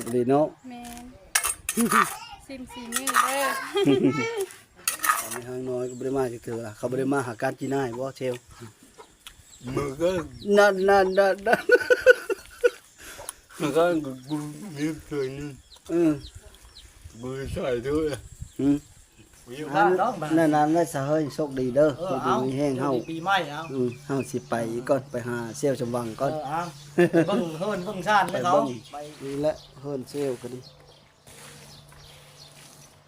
ບອີ່ຫຼີເນາະ. ແມ່ນ ຊິມສີມືເດີ. ອັນນີ້ຫ້າງນ້ອຍກໍບໍ່ໄດ້ມາຈັກເທື່ອລະ ເຂົາບໍ່ໄດ້ມາຫາການຈີນາຍບໍ່ເຊວ? ມັນກໍ ນັ້ນໆໆໆ ມັນກໍກູມີເພື່ອນ ເອີ ກູໃສ່ດ້ວຍ ອືມ ຢູ່ບ້ານເນາະ ນັ້ນໆ ແລະສະເຮີຍ ໂຊກດີເດີ ເອີ ຢູ່ດີມີແຮງເຮົາ ເອົາ ປີໃໝ່ເອົາ ອືມ ເຮົາຊິໄປກ່ອນ ໄປຫາເຊວສົມຫວັງກ່ອນ ເອີ ເອົາ ເບິ່ງເຮືອນເບິ່ງຊານເຂົາ ໄປເບິ່ງ ນີ້ແຫຼະເຮືອນເຊວກໍດີ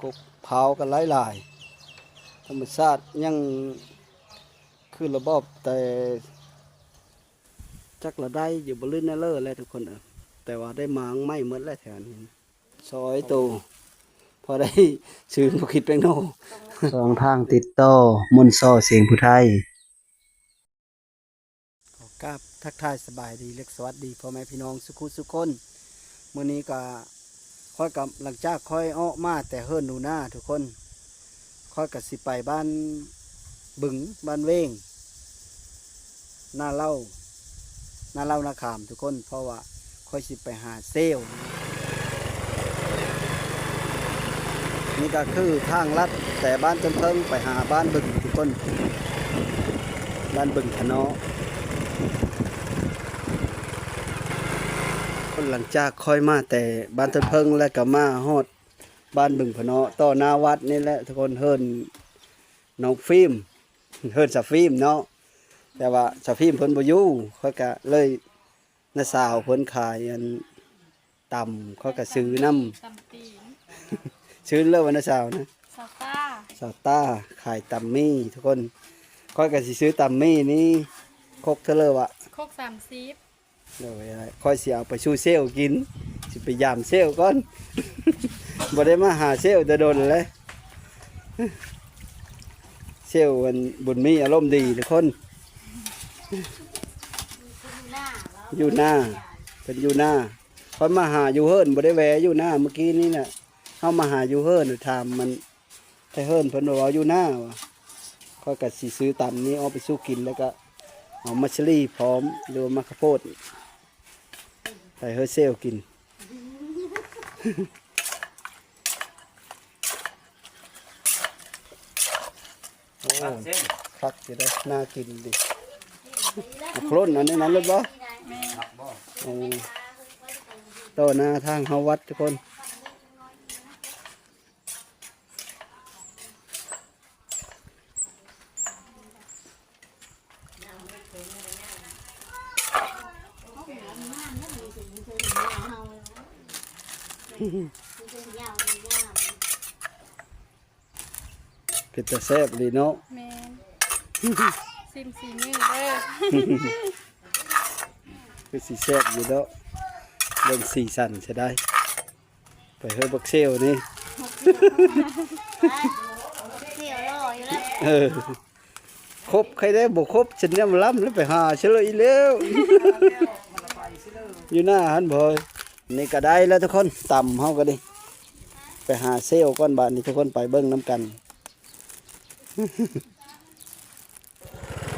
ກົກພ້າວກໍຫຼາຍໆ ທຳມະຊາດຍັງຄືລະບອບແຕ່ ຈັກລະໄດ້ຢູ່ບໍ່ລື່ນແນວເລີແຫຼະທຸກຄົນເອີຍ ແຕ່ວ່າໄດ້ມາງໃໝ່ໝົດແຫຼະແຖວນີ້ ຊອຍໂຕ ພໍໄດ້ຊື້ບໍ່ຄິດແປ້ງໂນ ຊ່ອງທາງຕິດຕໍ່ ມົນຊໍສຽງຜູ້ໄທ. ຂໍກາບທັກທາຍສະບາຍດີ ແລະ ສະຫວັດດີພໍ່ແມ່ພີ່ນ້ອງສຸຂູສຸຄົນ. ມື້ນີ້ກະ ຂ້ອຍກະ ຫຼັງຈາກຂ້ອຍອອກມາແຕ່ເຮືອນໜູນາທຸກຄົນ ຂ້ອຍກະຊິໄປບ້ານບຶງ ບ້ານເວງ ນາເລົາ ນາເລົານາຂາມທຸກຄົນ ເພາະວ່າຂ້ອຍຊິໄປຫາເຊວ. ນີ້ກະຄືທາງລັດແຕ່ບ້ານຕົ້ນເຜິ້ງໄປຫາບ້ານບຶງທຸກຄົນ ບ້ານບຶງຂະເນາະ. ຫຼັງຈາກຂ້ອຍມາແຕ່ບ້ານຕົ້ນເຜິ້ງ ແລ້ວກໍມາຮອດບ້ານບຶງຂະເນາະ ຕໍ່ໜ້າວັດນີ້ແຫຼະທຸກຄົນ ເຮືອນນ້ອງຟີມ ເຮືອນສາວຟີມເນາະ ແຕ່ວ່າສາວຟີມເພິ່ນບໍ່ຢູ່ ຂ້ອຍກະເລີຍ ນ້າສາວເພິ່ນຂາຍອັນ ຕຳ ຂ້ອຍກໍຊື້ນຳ ຕຳຕີນ ຊື້ເລີຍວ່ານ້າສາວນະ ສາວຕ້າ ສາວຕ້າຂາຍຕຳໝີ່ທຸກຄົນ ຂ້ອຍກໍຊິຊື້ຕຳໝີ່ນີ້ ຄົກເທົ່າເລີວະ ຄົກສາມສິບ ໂດຍ ຂ້ອຍຊິເອົາໄປສູ່ເຊວກິນ ຊິໄປຢາມເຊວກ່ອນ ບໍ່ໄດ້ມາຫາເຊວແຕ່ດົນແລ້ວ ເຊວອັນ ບຸນມີອາລົມດີທຸກຄົນ ຢູ່ນາ ເພິ່ນຢູ່ນາ ຂ້ອຍມາຫາຢູ່ເຮືອນ ບໍ່ໄດ້ແວ່ຢູ່ນາ ມື້ກີ້ນີ້ນະ ເຮົາມາຫາຢູ່ເຮືອນ ຖາມມັນໄທເຮືອນ ເພິ່ນວ່າຢູ່ນາວ່າ ຂ້ອຍກໍຊິຊື້ຕຳນີ້ອອກໄປສູ່ກິນ ແລ້ວກໍເອົາໝາກສາລີພ້ອມ ຫຼືວ່າໝາກຂາໂພດ ໄປເຮືອນເຊວກິນ. ໂອ້ ຄັກຢູ່ເດ້ ໜ້າກິນດີ ໝາກໂຄລນອັນນີ້ນັ້ນເລີຍບໍ່? ແມ່ນ ໂອ້ ຕໍ່ໜ້າທາງເຮົາວັດທຸກຄົນ ເປັນຕາແຊບອີ່ຫຼີເນາະ ແມ່ນ ຊິມສີມືເດີ ຄືຊິແຊບຢູ່ເນາະ ເບິ່ງສີສັນເສຍດາຍ ໄປເຮີບັກເຊວນີ້ ເຊວຫຼໍ່ຢູ່ແລ້ວ ເອີ ຄົບໃຄໄດ້ບໍ່ຄົບ ຊັ້ນຍາມລຳແລ້ວໄປຫາເສຍເລີຍອີກແລ້ວ ຢູ່ໜ້າຫັ້ນບໍ່ ນີ້ກໍໄດ້ແລ້ວທຸກຄົນ ຕຳເຮົາກໍດີ ໄປຫາເຊວກ່ອນ ບາດນີ້ທຸກຄົນໄປເບິ່ງນຳກັນ.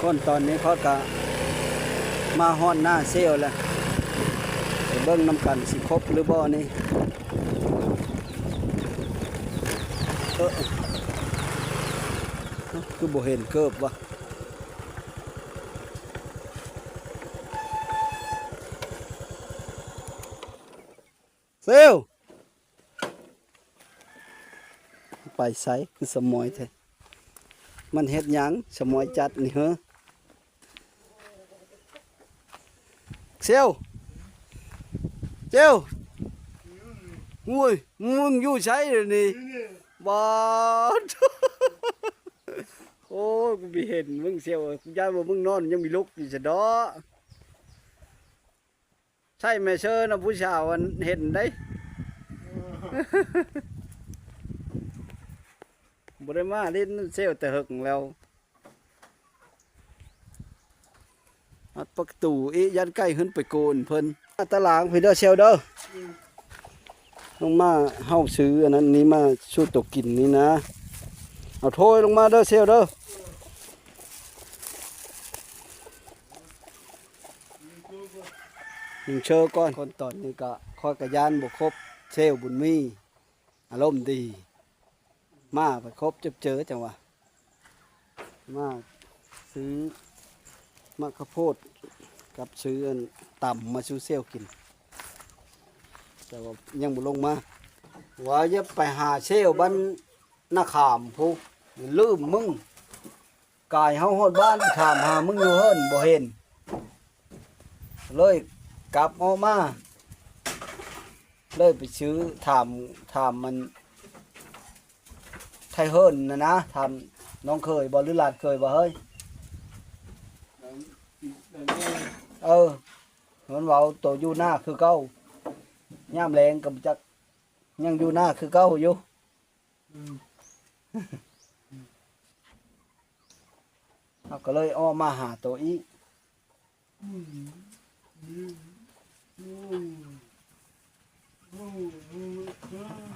ຄົນຕອນນີ້ຂ້ອຍກະມາຮອດໜ້າເຊວແລ້ວ ໄປເບິ່ງນຳກັນຊິຄົບຫຼືບໍ່ນີ້ ເອີ ຄືບໍ່ເຫັນເກີບວະ ເຊວ. ໄປໃສ ຄືສະໝອຍແທ້ ມັນເຮັດຫຍັງ ສະໝອຍຈັດນີ້ເຮີ ເຊວ ເຊວ ໂອ້ຍ ມຶງຢູ່ໃສດຽວນີ້ ບາດ ໂອ້ຍ ກູບໍ່ເຫັນມຶງ ເຊວ ຢ້ານວ່າມຶງນອນຍັງມີລຸກຢູ່ຊະເນາະ. ໃຊ່ແມ່ເຊີນະ ຜູ້ສາວອັນເຫັນໄດ໋ ບໍ່ໄດ້ມາຫຼິ້ນເຊວແຕ່ເຫິງແລ້ວ ອັດປະຕູອີກ ຢ້ານໄກ່ຂຶ້ນໄປໂກນເພິ່ນ ຕາລາງພີ້ເດີ ເຊວເດີ ອືມ ລົງມາ ເຮົາຊື້ອັນນັ້ນນີ້ມາສູ່ໂຕກິນນີ້ນະ ເອົາຖ້ວຍລົງມາເດີ ເຊວເດີ. ຍິງເຊີກ່ອນ. ຄົນຕອນນີ້ກະ ຂ້ອຍກະຢ້ານບໍ່ຄົບ ເຊວບຸນມີ ອາລົມດີ ມາໄປຄົບຈົບເຈີ ຈັ່ງວ່າ ມາຊື້ໝາກເຂົ້າໂພດກັບຊື້ອັນຕຳມາສູ່ເຊວກິນ ແຕ່ວ່າຍັງບໍ່ລົງມາ ວ່າຢ່າໄປຫາເຊວບ້ານນາຂາມພຸ້ນ ລືມມຶງ ກາຍເຮົາຮອດບ້ານ ໄປຖາມຫາມຶງຢູ່ເຮືອນບໍ່ເຫັນ ເລີຍກັບອອກມາ ເລີຍໄປຊື້ ຖາມ ຖາມມັນ ໄທເຮີນນະນະ ຖາມນ້ອງເຂີຍບໍ່ ຫຼືຫຼານເຂີຍບໍ່ເຮີ້ຍ? ເອີ ມັນເວົ້າໂຕຢູ່ນາຄືເກົ່າ ຍາມແລງກໍບໍ່ຈັກ ຍັງຢູ່ນາຄືເກົ່າຢູ່. ອືມ ເຮົາກໍເລີຍອອກມາຫາໂຕອີກ.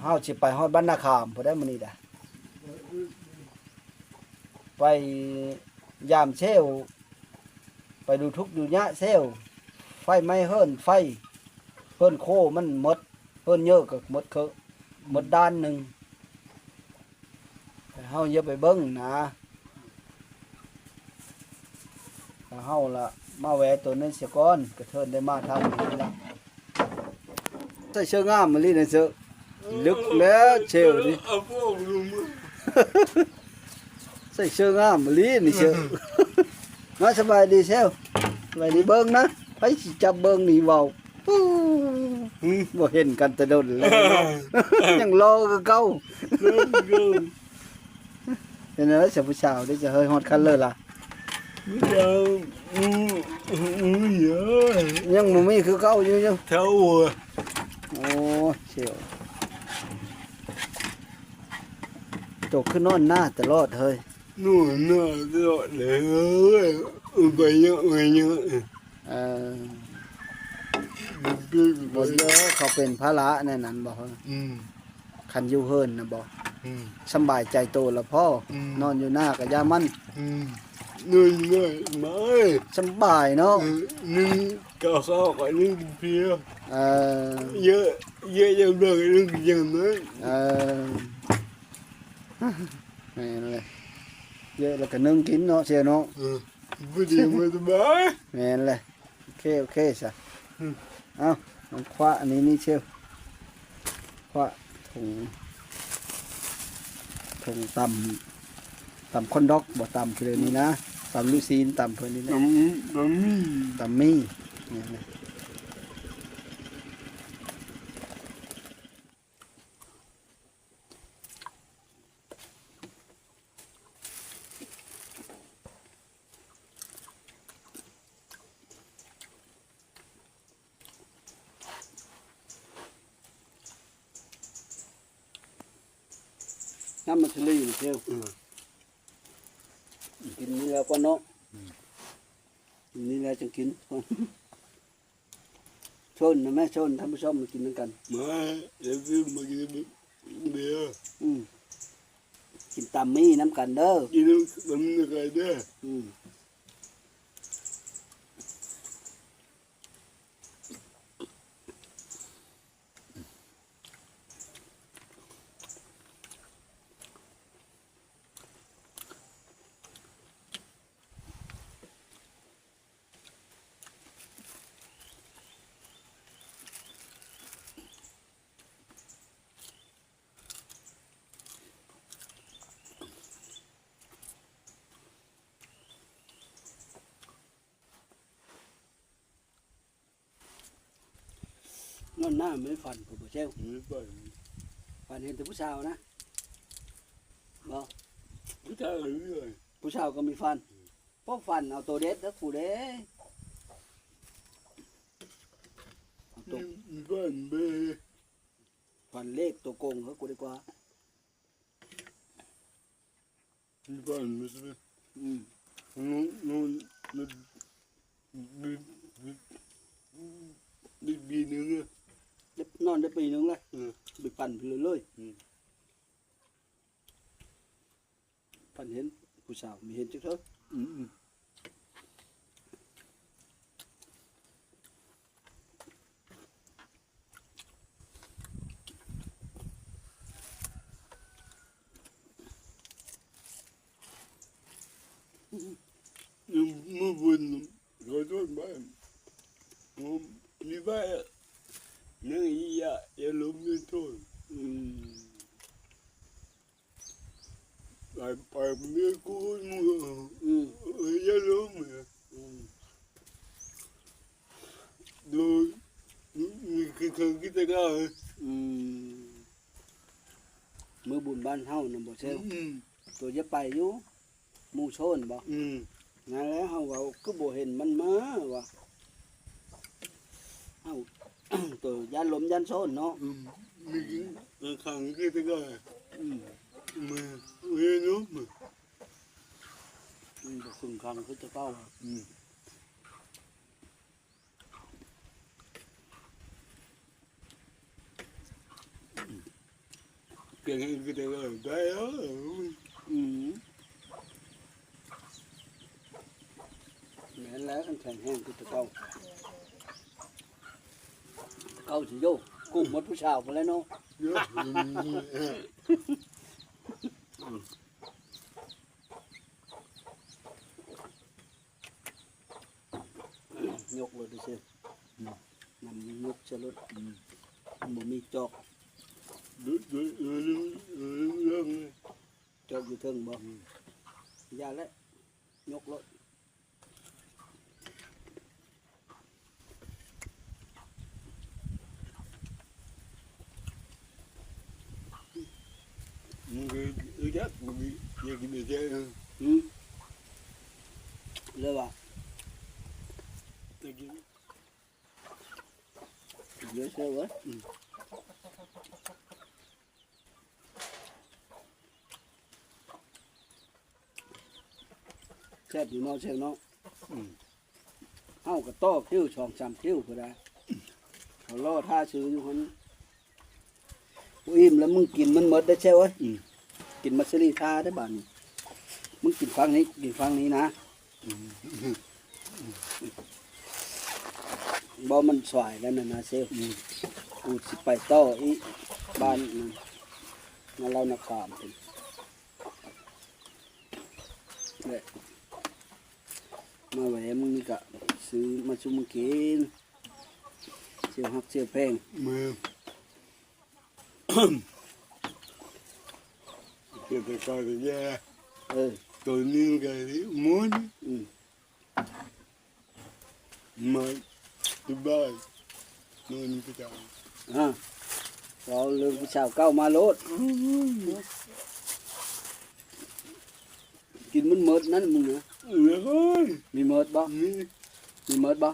ເຮົາຊິໄປຮອດບ້ານນາຂາມພຸ້ນໄດ໋ມື້ນີ້ດາ ໄປຢາມເຊວ ໄປດູທຸກດູຍາກເຊວ ໄຟໄໝ້ເຮືອນ ໄຟເຮືອນໂຄມັນໝົດ ເຮືອນເຍີະກໍໝົດເຄີ ໝົດດ້ານໜຶ່ງ ເຮົາຢ່າໄປເບິ່ງນະ ເຮົາລະມາແວ່ໂຕນີ້ເສຍກ່ອນ ກະເທີນໄດ້ມາທາງນີ້ລະ ໃສ່ເສື້ອງາມອີ່ຫຼີນະເຊີ ເລິກແລ້ວເຊວນີ້ ໃສ່ເສື້ອງາມອີ່ຫຼີນີ້ເຊີ ມາສະບາຍດີເຊວ ສະບາຍດີ ເບິ່ງນະ ໃຜຊິຈັບເບິ່ງນີ້ເວົ້າ ບໍ່ເຫັນກັນແຕ່ດົນແລ້ວເນາະ ຍັງຫຼໍ່ຄືເກົ່າ ເຫັນແລ້ວຊະ ຜູ້ສາວເດ້ ຈະເຮີ້ຍຮອດຄັນເລີຍລະ ຍັງບໍ່ມີຄືເກົ່າຢູ່ ເຖົ້າ ໂອ້ ເຊວ ໂຕຄືນອນນາຕະຫຼອດເຮີ້ຍ ນອນນາຕະຫຼອດເລີຍ ໄປເຍາະ ໄປເຍາະ ເອີ ບໍ່ເຍາະ ເຂົາເປັນພາລະແນວນັ້ນບໍ່? ອືມ ຄັນຢູ່ເຮືອນນະບໍ່? ອືມ ສຳບາຍໃຈໂຕລະພໍ ອືມ ນອນຢູ່ນາກະຢ່າມັນ ອືມ ນອນຢູ່ນາ ສະບາຍເນາະ ເອີ ໜຶ່ງ ເຂົ້າເຂົ້າກໍໜຶ່ງເທື່ອ ເອີ ເຍາະ ເຍາະຢ່າງເດີ ໜຶ່ງຢ່າງນັ້ນ ເອີ ແມ່ນແຫຼະ ເຍາະແລ້ວກໍໜຶ່ງກິນເນາະ ເຊວເນາະ ເອີ ພໍດີ ບໍ່ສະບາຍ ແມ່ນແຫຼະ ໂອເຄ ໂອເຄຊະ ອືມ ເອົາ ລອງຄວ້າອັນນີ້ນີ້ເຊວ ຄວ້າຖົງ ຖົງຕຳ ຕຳຄອນດັອກບໍ່ ຕຳເທື່ອນີ້ນະ ຕຳລູກຊີ້ນ ຕຳເພິ່ນນີ້ນະ ຕຳ ຕຳໝີ່ ຕຳໝີ່ ນີ້ນະ. ນ້ຳມັນທະເລນີ້ເຊວ ອືມ ກິນນີ້ແລ້ວກ່ອນເນາະ ອືມ ກິນນີ້ແລ້ວຈັ່ງກິນ ເຊີນນະແມ່ ເຊີນທ່ານຜູ້ຊົມມາກິນນຳກັນ ມາ ເດີ ມາກິນເບຍ ອືມ ກິນຕຳໝີ່ນຳກັນເດີ ກິນຕຳໝີ່ນຳກັນເດີ ອືມ. ນອນໜ້າໄມ່ຝັນ ຜູ້ບໍ່ແຊວ ອືມ ຝັນ ຝັນເຫັນແຕ່ຜູ້ສາວນະ ບໍ່ ຜູ້ຊາຍກໍມີຝັນ ຜູ້ສາວກໍມີຝັນ ອືມ ພໍຝັນເອົາໂຕເດັດເດີກູເດ້ ເອົາໂຕ ອືມ ຝັນເລີກໂຕກົງເດີກູດີກວ່າ. ອືມ ນອນ ນອນ ນອນ ໄດ້ປີໜຶ່ງແລ້ວ ໄດ້ ນອນໄດ້ປີໜຶ່ງແລ້ວ ເອີ ໄປຝັນເລີຍ ອືມ ຝັນເຫັນຜູ້ສາວ ມີເຫັນຈັກເທື່ອ ອືມ ອືມ. ຢ່າລົມຢ່າໂທດ ອືມ ໄປ ໄປເມືອກູນ ອືມ ເອີ ຢ່າລົມ ອືມ ໂດຍ ມີ ມີ ຄື ຄື ຄືແຕ່ກະ ອືມ ມື້ບຸນບ້ານເຮົານະບໍ່ເຊວ ອືມ ໂຕຢ່າໄປຢູ່ ໝູ່ໂຊນບໍ? ອືມ ນັ້ນແຫຼະ ເຮົາເວົ້າຄືບໍ່ເຫັນມັນມາວ່າ ເຮົາ ໂຕຢ້ານລົມຢ້ານໂຊນເນາະ ອືມ ມີກິນ ເອີ ຂັງຄືແຕ່ເກົ່າ ອືມ ມື້ ມື້ລົມ ມັນບໍ່ຄຶ້ມຂັງຄືແຕ່ເກົ່າ ອືມ ກຽງໃຫ້ຄືແຕ່ວ່າໄດ້ ອືມ ແມ່ນແລ້ວ ຄັນແຂງແຮງຄືແຕ່ເກົ່າ ແຕ່ເກົ່າຊິໂຍກຸ້ມໝົດຜູ້ສາວພຸ້ນແຫຼະເນາະ ເນາະ ອືມ. ຍົກໂລດເດີ ອືມ ນຳຍົກໃສ່ໂລດ ອືມ ມັນບໍ່ມີຈອກ ຈອກຢູ່ເທິງບໍ? ອືມ ຢ່າແຫຼະ ຍົກໂລດ. ມັນຄື ຄືຈັກ ມັນຄື ຢາກກິນແຕ່ແຊະ ອືມ ເລີຍວ່າ ຢາກກິນ ເລີຍແຊະເວີຍ ອືມ. ແຊບຢູ່ເນາະ ແຊບເນາະ ອືມ ເຮົາກໍຕໍ່ຄິວສອງສາມຄິວພຸ້ນນະ ເຂົາລໍຖ້າຊື້ຢູ່ຫັ້ນ ບໍ່ອີ່ມແລ້ວ ມຶງກິນມັນໝົດໄດ້ແຊວເອີຍ ອືມ ກິນມາຊີລີທ່າໄດ້ບາດນີ້ ມຶງກິນຝັ່ງນີ້ ກິນຝັ່ງນີ້ນະ. ອືມ ບໍ່ ມັນສວາຍແລ້ວນະນາເຊວ ອືມ ກູຊິໄປຕໍ່ອີກ ບ້ານນັ້ນ ນາເລົ່ານາຂາມພຸ້ນ ແລະ ມາແວະມື້ນີ້ກະຊື້ມາສູ່ມຶງກິນ ເຊວຮັກເຊວແພງ ແມ່ນ. ເກັບໄປກ່ອນກໍແຍ່ ເອີ ຕົວນີ້ມັນກໍໝູນ ອືມ ມາທີ່ບ້ານ ໝູນພະເຈົ້າ ອາ ເວົ້າເລື່ອງຜູ້ສາວເກົ່າມາໂລດ ອືມ ກິນມັນໝົດນັ້ນມຶງນະ ເອີຍ ມີໝົດບໍ່? ມີ ມີໝົດບໍ່?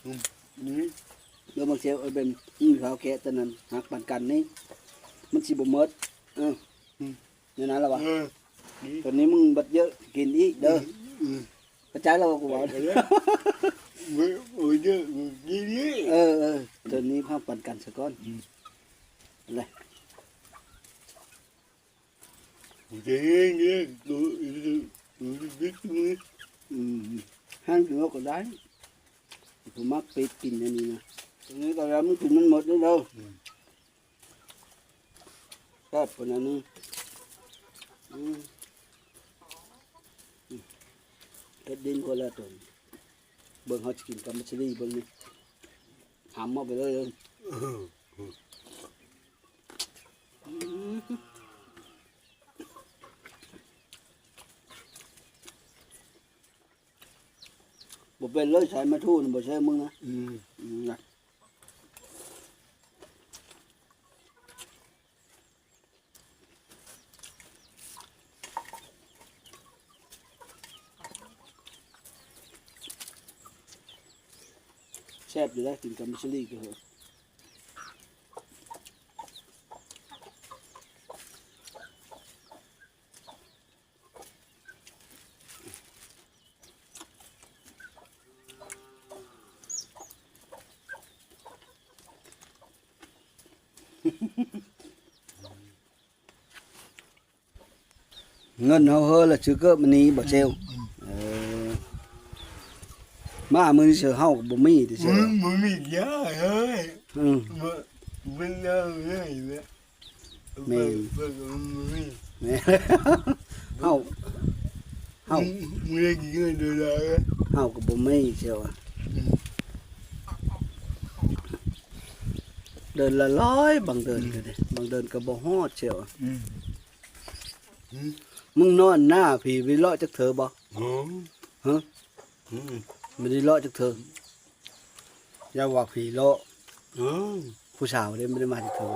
ອືມ ມີ ເບິ່ງເບິ່ງເຊວ ເອີ ເບິ່ງ ມີເຂົາແກະຕົວນັ້ນ ຫັກປັນກັນນີ້ ມັນຊິບໍ່ໝົດ ເອີ ອືມ ແນວນັ້ນລະວະ ເອີ ຕົວນີ້ມຶງບັດເຢີະ ກິນອີກເດີ ອືມ ເຂົ້າໃຈລະວ່າກູເວົ້າ ເອີ ເອີ ເອີ ເອີ ຕົວນີ້ເຮົາປັນກັນສາກ່ອນ ອືມ ແຫຼະ. ອືມ ຫາງກິນເຮົາກໍໄດ້ ຜູ້ມັກເປັດກິນອັນນີ້ນະ ອັນນີ້ກໍແລ້ວ ມັນກິນມັນໝົດເດີ ອືມ ແຊບຂະໜາດນີ້ ອືມ ເຮັດດິນຄົນລະຕົນ ເບິ່ງເຮົາຊິກິນກັບມັດສະລີເບິ່ງນີ້ ຫຳເອົາໄປເລີຍເດີ. ອືມ ບໍ່ເປັນເລີຍ ໃຊ້ມາທູນະ ບໍ່ໃຊ້ມຶງນະ ອືມ ອືມ ນະ ແຊບຢູ່ເດ້ ກິນກັບມິດສະລີກໍເຮີ້ຍ. ເງິນເຮົາເຮີ້ລະຊື້ເກີບມານີ້ບໍ່ເຊວ? ອືມ ເອີ ມາມື້ນີ້ເຊີເຮົາກໍບໍ່ມີຕິເຊີ ບໍ່ມີຢາເອີຍ ອືມ ບໍ່ ບໍ່ເອົາເລີຍແຫຼະ ແມ່ນ ເບິ່ງ ເບິ່ງ ບໍ່ມີ ແມ່ນ ເຮົາ ເຮົາ ບໍ່ໄດ້ກິນເງິນໂດລາເອີຍ ເຮົາກໍບໍ່ມີເຊີວ່າ ອືມ. ເດືອນລະຮ້ອຍ ບາງເດືອນກໍໄດ້ ບາງເດືອນກໍບໍ່ຮອດ ຊຽວ. ອືມ ອືມ ມຶງນອນໜ້າພີ້ ໄປເລາະຈັກເທື່ອບໍ່? ໂອ້ ຮະ? ອືມ ບໍ່ໄດ້ເລາະຈັກເທື່ອ. ຢ່າວ່າຜີເລາະ ອືມ ຜູ້ສາວເດ້ ບໍ່ໄດ້ມາຈັກເທື່ອ.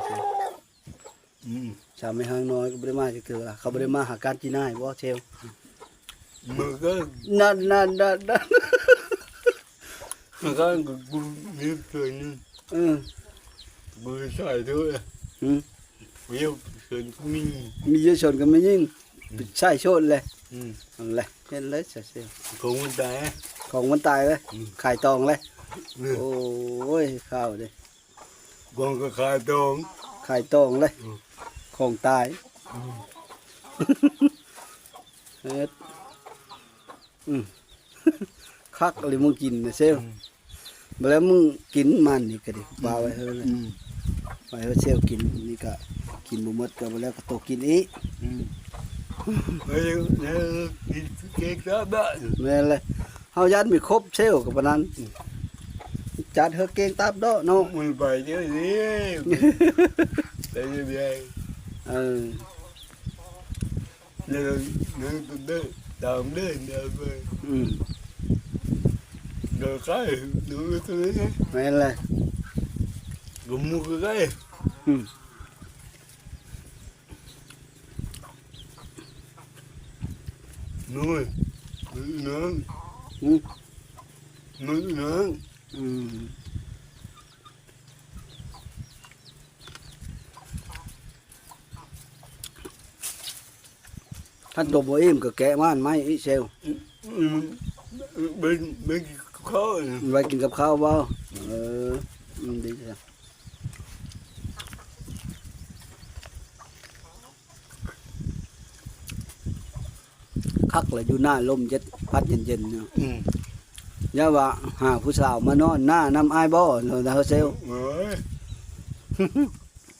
ອືມ ສາວແມ່ຮ້າງນ້ອຍກໍບໍ່ໄດ້ມາຈັກເທື່ອ ເຂົາບໍ່ໄດ້ມາຫາການຈີນາຍບໍ່ ຊຽວ? ມັນກໍ ນັ້ນໆໆໆ ມັນກໍ ເອີ ບໍ່ໃສ່ດ້ວຍ. ຫືມ ມີຢູ່ສວນກໍມີຍິງ ມີຢູ່ສວນກໍມີຍິງ ອືມ ໄປໃສ່ໂຊນແຫຼະ. ອືມ ນັ້ນແຫຼະ ເຫັນເລີຍຊະ ຊຽວ ຂອງມັນຕາຍ ຂອງມັນຕາຍເລີຍ. ອືມ ຂາຍຕອງເລີຍ. ອືມ ໂອ້ຍ ຂ່າວເດ້ ຂອງກໍຂາຍຕອງ ຂາຍຕອງເລີຍ. ອືມ ຂອງຕາຍ. ອືມ ເຮັດ ອືມ ຄັກອີ່ຫຼີ ມຶງກິນນະ ຊຽວ. ອືມ ບໍ່ແລ້ວມຶງກິນມັນນີ້ກໍດີ ປາໄວ້ເຮີເລີຍ. ອືມ ໄວ້ເຮີ ຊຽວກິນນີ້ກໍກິນບໍ່ໝົດ ກໍບໍ່ແລ້ວກໍໂຕະກິນອີກ. ອືມ ເອີ ກິນເກັ່ງຕາບເນາະ. ແມ່ນແຫຼະ ເຮົາຢ້ານມີຄົບ ຊຽວ ກໍປານນັ້ນ. ອືມ ຈັດເຮີເກັ່ງຕາບເນາະ ມັນໄປເດີ ໄປເດີ. ເອີ ເດີ ເດີ ຕາມເດີ ເດີໄປ. ອືມ ເດີໄກ ເດີໄກ ແມ່ນແຫຼະ ກໍໝູ່ໄກ. ອືມ ໜ້ອຍ ໜ້ອຍ ອືມ ໜ້ອຍ ອືມ. ຄັນໂຕບໍ່ອີ່ມກໍແກະມາອັນໃໝ່ອີກ ຊຽວ. ອືມ ໄວ້ ໄວ້ກິນກັບເຂົ້າ ໄວ້ກິນກັບເຂົ້າບໍ່? ເອີ ອືມ ດີຈ້ະ. ຄັກລະ ຢູ່ໜ້າລົມເຢັນ ພັດເຢັນໆ ເນາະ. ອືມ ຢ່າວ່າຫາຜູ້ສາວມານອນໜ້ານຳອ້າຍບໍ່ ເນາະ ຊຽວ. ເອີຍ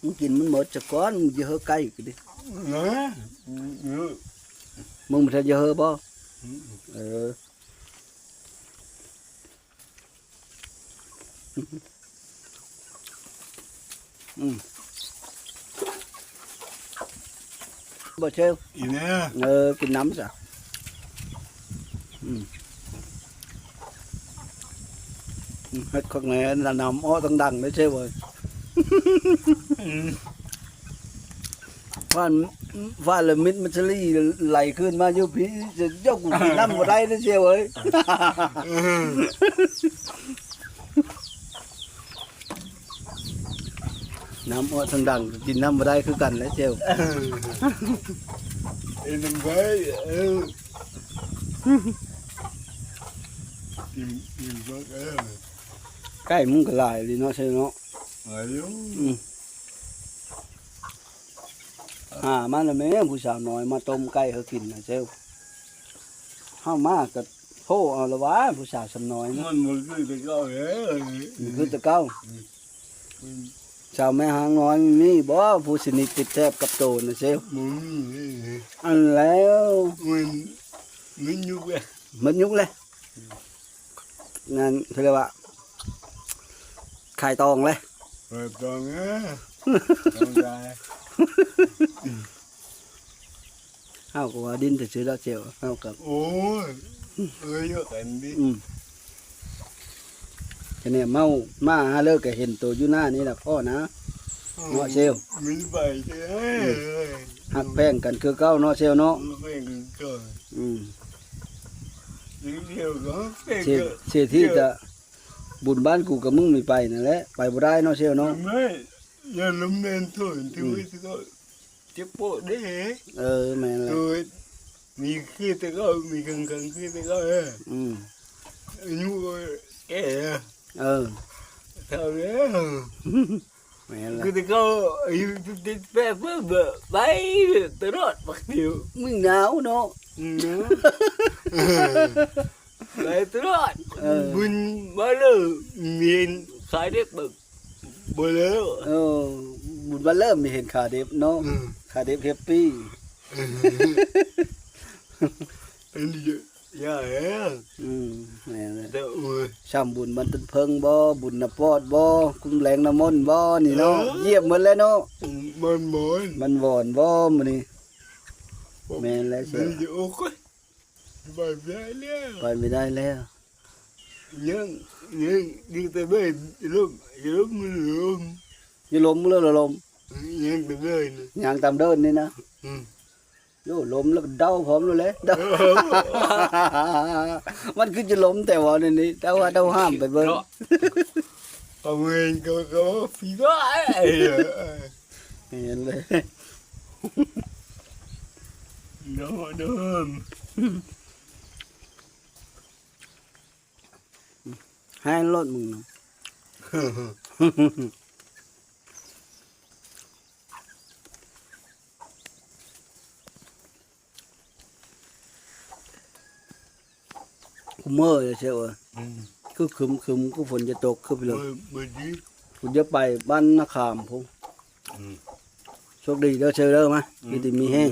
ມຶງກິນມັນໝົດສາກ່ອນ ມຶງຈະເຮີໄກ່ກໍດີ. ເອີຍ ມຶງບໍ່ທັນຈະເຮີບໍ່? ອືມ ເອີ. ອືມ ບໍ່ເຊວ ອີແມ່ ເອີ ກິນນ້ຳຊະ. ອືມ ອືມ ເຮັດຄັກແນ່ ນ້ຳອອກທັງດັງເດ້ເຊວເອີຍ. ອືມ ຟາດ ຟາດແລ້ວມິດມັນສະຫຼີໄຫຼຄືນມາຢູ່ພີ້ ເຈົ້າ ກູກິນນ້ຳບໍ່ໄດ້ເດ້ເຊວເອີຍ. ນ້ຳອອກທາງດັງ ກິນນ້ຳບໍ່ໄດ້ຄືກັນແຫຼະເຊວ. ເອີ ເອີ ນ້ຳໄດ້ ເອີ ກິນ ກິນເບິ່ງ ເອີ ໄກ່ມັນກໍຫຼາຍອີ່ຫຼີເນາະເຊວເນາະ. ຫຼາຍຢູ່ ອືມ. ຫາມາແລ້ວແມ່ ຜູ້ສາວນ້ອຍມາຕົ້ມໄກ່ເຮົາກິນນະເຊວ. ເຮົາມາກໍໂທເອົາລະວ່າ ຜູ້ສາວສ່ຳນ້ອຍນະ ມັນບໍ່ຄືແຕ່ເກົ່າເດ້. ບໍ່ຄືແຕ່ເກົ່າ. ອືມ ສາວແມ່ຮ້າງນ້ອຍມີບໍ່ ຜູ້ສະໜິດຕິດແທບກັບໂຕນະເຊວ? ບໍ່ມີເດ້. ອັນແລ້ວ ມັນ ມັນຍຸກແລ້ວ ມັນຍຸກແລ້ວ. ນັ້ນເຂົາເອີ້ນວ່າຂາຍຕອງເລີຍ ຂາຍຕອງເອີຍ. ເຮົາກໍວ່າດິນຊື່ໆດອກເຊວ ເຮົາກໍ ໂອ້ຍ ເອີຍ ເຍາະກັນດິ. ອືມ ຈະແນມເມົາມາຫາເລີກກໍເຫັນໂຕຢູ່ໜ້ານີ້ລະພໍ້ນະ ເນາະເຊວ. ມີໄປເຊວ ອືມ ຮັກແພງກັນຄືເກົ່າເນາະເຊວເນາະ. ຮັກແພງກັນຄືເກົ່າ. ອືມ ເສດ ເສດຖີກະ ບຸນບ້ານກູກັບມຶງມີໄປນັ້ນແຫຼະ ໄປບໍ່ໄດ້ເນາະເຊວເນາະ. ຢ່າລະແມ່ນໂທດ ອືມ ເຈັບປວດເດ້. ເອີ ແມ່ນແຫຼະ ມີຄືແຕ່ເກົ່າ ມີຄັງໆຄືແຕ່ເກົ່າເດີ. ອືມ ອາຍຸແກ່ ເອີ ເຖົ້າແລ້ວ. ແມ່ນແຫຼະ ຄືແຕ່ເກົ່າອາຍຸເຈັດແປດ ໄປຕະຫຼອດ ບັກດຽວ ມຶງໜາວເນາະ. ໜາວ ໄປຕະຫຼອດ. ເອີ ບຸນມາເລີ ມີເຫັນຂາເດັບ ເບິ່ງບໍ່ເລີ. ເອີ ບຸນມາເລີ ມີເຫັນຂາເດັບເນາະ. ອືມ ຂາເດັບແຮບປີ. ເອີ ອັນນີ້ ຢ່າແຮງ ອືມ ແມ່ນແຫຼະ ແຕ່ໂອ້ຍ ຊ່ຳບຸນບ້ານຕົ້ນເຜິ້ງບໍ່ ບຸນນາປອດບໍ່ ຄຸມແຫຼງນ້ຳມົນບໍ່ນີ້ເນາະ ເອີ ຢ້ຽມໝົດແລ້ວເນາະ ອືມ ບ້ານວອນ ບ້ານວອນບໍ່ມື້ນີ້ ແມ່ນແລ້ວ ເຊື່ອ ໂອ້ຍ ໄປບໍ່ໄດ້ແລ້ວ ໄປບໍ່ໄດ້ແລ້ວ ຍັງ ຍັງ ຍັງແຕ່ເບິ່ງ ລົມ ລົມ ລົມ ຢູ່ລົມເລີຍ ລົມ ຍ່າງຕາມເດີນນີ້ນະ ອືມ ໂອ້ ລົມແລ້ວກໍເດົາພ້ອມໂລດແຫຼະ ເດົາ ມັນຄືຈະລົມແຕ່ວ່ານີ້ ເດົາວ່າເດົາຫ້າມໄປເບິ່ງ ເນາະ ປະເມີນກໍ ກໍຜີບາຍ ແມ່ນເລີຍ ເນາະ ເດີມ ແຮງໂລດມຶງນະ ຄຸມເມີເດເຊວເອີຍ ອືມ ຄືຄຶມໆ ຄືຝົນຈະຕົກ ຄືພີ່ເລີ ເບີດດີ ພຸ້ນຢ່າໄປບ້ານນາຂາມພຸ້ນ ອືມ ໂຊກດີເດີເຊວເດີ ມາ ອືມ ຢູ່ດີມີແຮງ